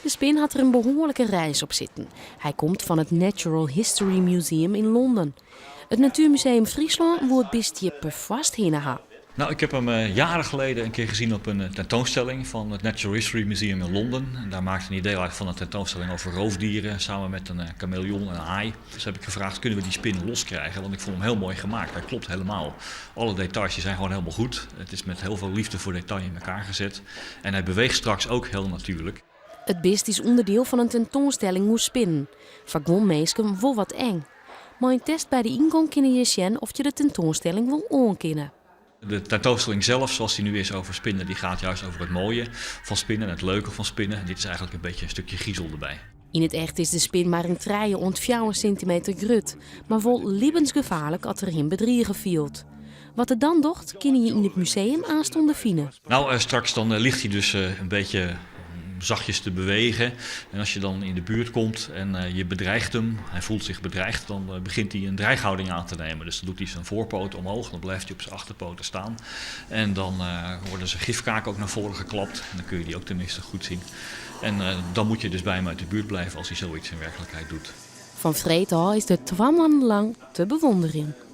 De spin hat der in behoarlike reis op sitten. Hy komt fan it Natural History Museum yn Londen. It Natuermuseum Fryslân woe it bistje perfoarst hinne ha. Nou, ik heb hem eh, jaren geleden een keer gezien op een eh, tentoonstelling van het Natural History Museum in Londen. En daar maakte hij deel uit van een tentoonstelling over roofdieren samen met een eh, chameleon en een haai. Dus heb ik gevraagd, kunnen we die spin loskrijgen? Want ik vond hem heel mooi gemaakt. Hij klopt helemaal. Alle details zijn gewoon helemaal goed. Het is met heel veel liefde voor detail in elkaar gezet. En hij beweegt straks ook heel natuurlijk. It bist is ûnderdiel fan in tentoanstelling oer spinnen. Foar guon minsken wol wat eng. Mei in test by de yngong kinne je sjen oft je de tentoanstelling wol oankinne. De tentoonstelling zelf, zoals die nu is over spinnen, die gaat juist over het mooie van spinnen en het leuke van spinnen. En dit is eigenlijk een beetje een stukje griezel erbij. Yn it echt is de spin mar in trije oant fjouwer sintimeter grut, mar wol libbensgefaarlik as er him bedrige fielt. Wat er dan docht, kinne je yn it museum aanst ûnderfine. Nou, eh, straks dan eh, ligt hij dus eh, een beetje zachtjes te bewegen. En als je dan in de buurt komt en je bedreigt hem, hij voelt zich bedreigd, dan begint hij een dreighouding aan te nemen. Dus dan doet hij zijn voorpoot omhoog, dan blijft hij op zijn achterpoten staan. En dan worden zijn gifkaken ook naar voren geklapt. En dan kun je die ook tenminste goed zien. En dan moet je dus bij hem uit de buurt blijven als hij zoiets in werkelijkheid doet. Fan freed ôf is er twa moannen lang te bewûnderjen.